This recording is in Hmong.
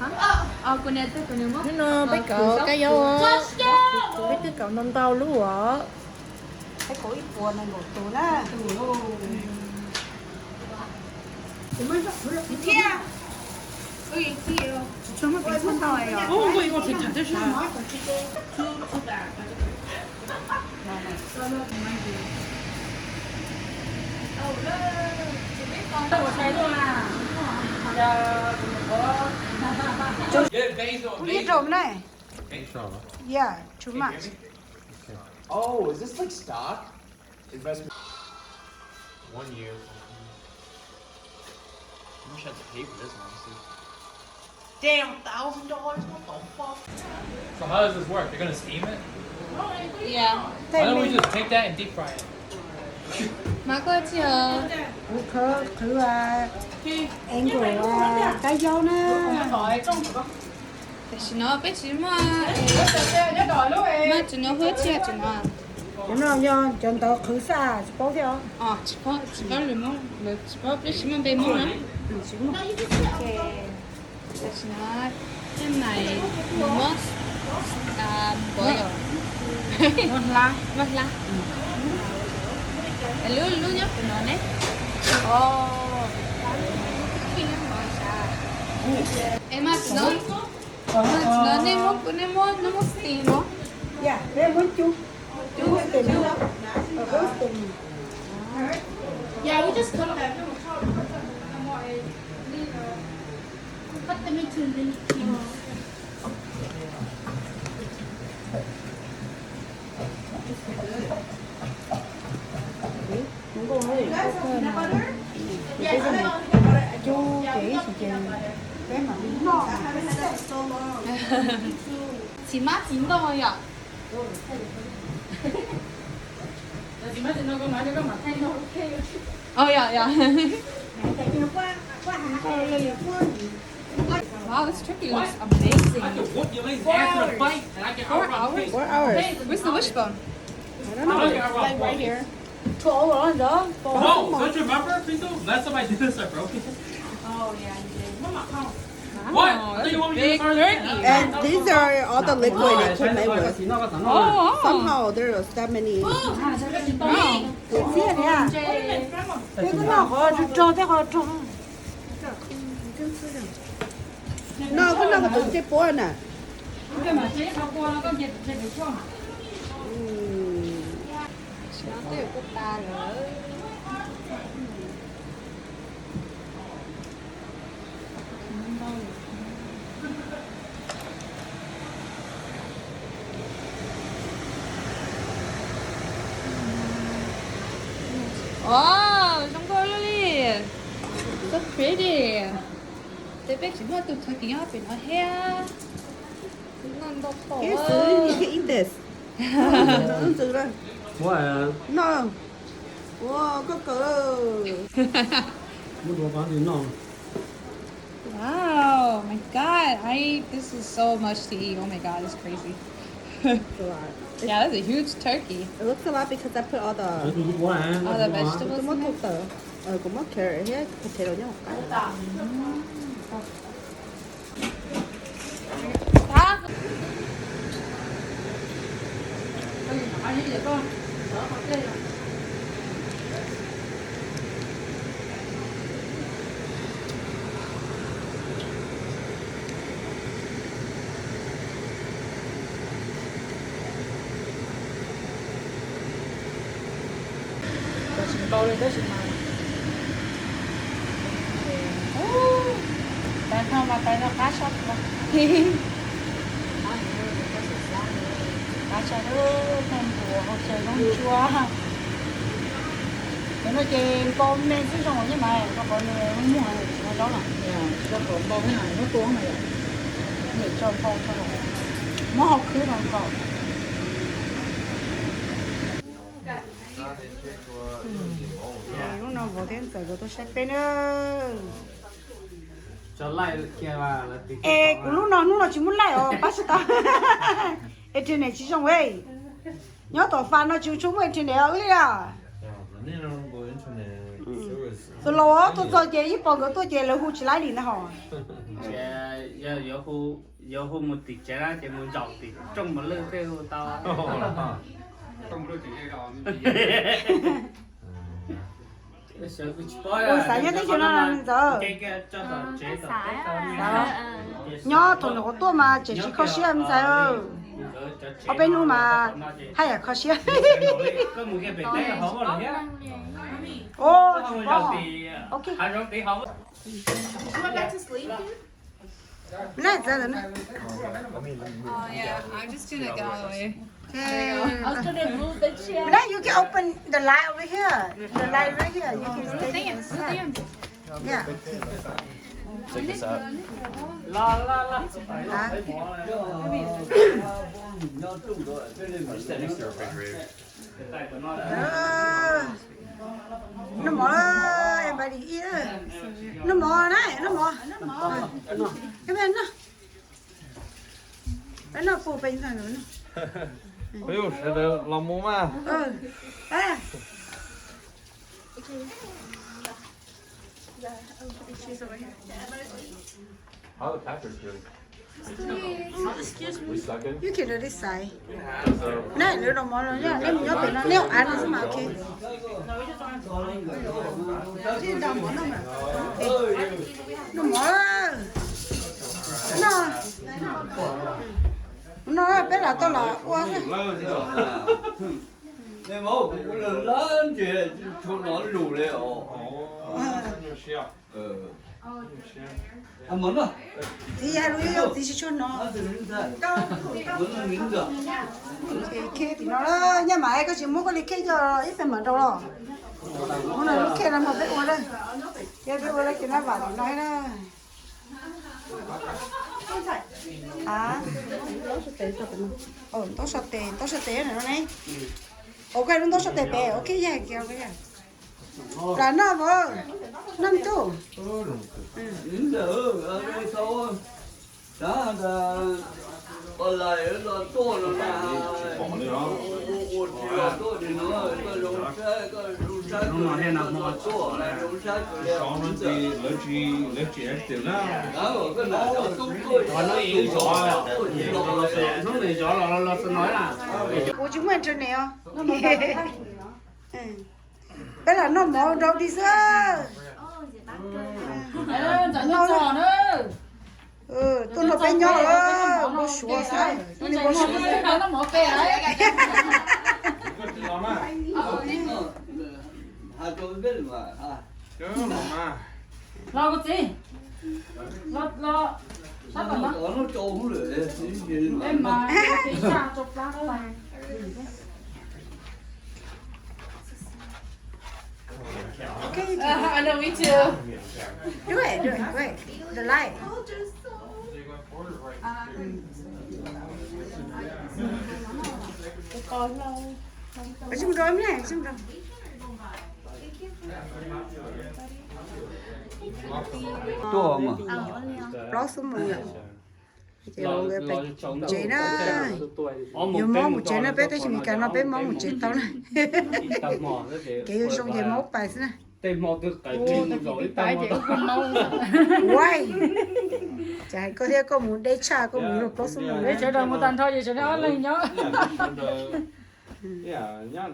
Hnub no peb kauv kab yaub, peb twb kauv ntau ntau lub os. Peb kauv ib puas nees nkaum tus na. Put it on there. Yeah, too much. Oh, is this like stock? Investment. One year. I wish I had to pay for this, honestly. Damn, thousand dollars? What the fuck? So how does this work? You're gonna steam it? Yeah. Why don't we just take that and deep fry it? Mas koj tsis yog kuv khwv, khwv angle kab yaub na. Tam sim no peb tsis muaj, muaj tsis no huab txhia tsis no. Cov no yog cov ntawd qhwv xwb, tsis paub thiab os. Tsis paub, tsis paub, peb tsis muaj npe Hmoob na. Tam sim no tej nais muab, npov yom, muab hlab, muab hlab. Lub, lub nyob kuv no ne. Es mas tsis no, mas tsis no nej muab, nej muab, nej muab steam no. Yeah, peb muab cub, cub steam no. Peb steam. Yeah, we just cut them. Cut them into mini cubes. Cub ces ib sim ces peb mam li noj. Txiv mab txiv ntoo yom. Oh, yeah, yeah. Wow, this turkey looks amazing. Four hours. Four hours. Where's the wishbone? I don't know. It's like right here. Four hours, huh? No, don't you remember, Pinto? Last time I did this, I broke it. Oh, yeah, you did. What? I thought you want me to do this already. And these are all the liquid it came in with. Oh. Somehow there was that many. Wow. Peb twb noj qhov rog, rog, tej qhov rog. No, koj noj tus ntsej puab na. Wow, zoo nkauj li. So pretty. Ces peb tsis muaj tus turkey nyob pem no thiab. Noj ntau kawg. Here's the, you can eat this. Ntxwv na. No. Wow, koj kawg. Muab dua pab ntxwv noj. Wow, my God, I, this is so much to eat. Oh my God, it's crazy. It's a lot. Yeah, that's a huge turkey. It looks a lot because I put all the, all the vegetables in there. Twb muab tus tawm, kuv muab carrot thiab potato nyob hauv qab. Tsis npau li tab sis mas tais no mas tais no qab tshaj plaws. Qab tshaj plaws, npua hauv tsev zoo ntsuab. Cov no ces npau me xwb zoo nyob mas rau qhov nws muag tsis tau zaub na. Rau qhov npau thiab nws muab tua mas yom, nws tso npau tso los muab hau khwb no nkaus. Lub no vauv thiab ntxawm nkawd tuaj saib peb na. Es kuv lub no hnub no tsis muaj laij os, pab tsis tau. Internet tsis zoo es. Nyob tom fas no tsis tshua muaj internet os wb li os. Tus laus tuaj txog ces ib pom nkawd tuaj ces lawv hu tsis laib li ntag hos. Ces yog yuav hu, yuav hu mus tim tsev na ces mus zaum tim rooj mos lwj tej hu tau. Xav nyob teb chaws no ntxawm. Nyob thaum nyuam qhuav tuaj mas tseem tsis kho siab ntxawm. Ob peb hnub mas haj yam kho siab. Now you can open the light over here. The light right here. You can stay inside. Yeah. Check this out. Just sit next to the refrigerator. Noj mov, everybody eat. Noj mov na, noj mov. Peb noj, peb noj pub peb noj. Sawv daws los mus mas. How's the pepper doing? We sucking? You can do this side. Neb lwv noj mov los neb mus nyob pem no, neb ua av no xwb mas ok. Noj mov, noj, noj peb los tau los ua. Txiv yog lus yog txiv tsis tshua hnov. Khej tim no, nyaj mam koj tsis muab koj li khej coj ib pem mam rau los. Hnub no lub khej no mas peb ua na, ces peb ua lawm ces nab vam tim no na. Ntaub so tes, ntaub so tes na ne. Ua koj lub ntaub so tes pem ua khej yag kiag. Plam noj vauv, noj me tub. Kuv tsis muaj internet os. Peb lam noj mov rau dig xwb. Tuaj nrog peb nyob, npau suav xwb. Los, kuv txiv. Los, los, sab tom no. Eb mas, ib sab rau plab. Okay, you can do it, do it, do it. The light. Ua zoo rau, ua zoo rau. Tuaj mas. Plaub xuab moos yom. Ces pem tsev na. Yuav mob mus tsev na, peb teb chaws Amelikas no peb mob mus tsev tau na. Kev yuav zoo ces mob pais xwb na. Ua, cas hais koj thiab, koj mus deb tshaj, koj mus luag plaub xuab moos. Peb sawv daws mus tag nrho ces sawv daws ob leeg nyob. Nyob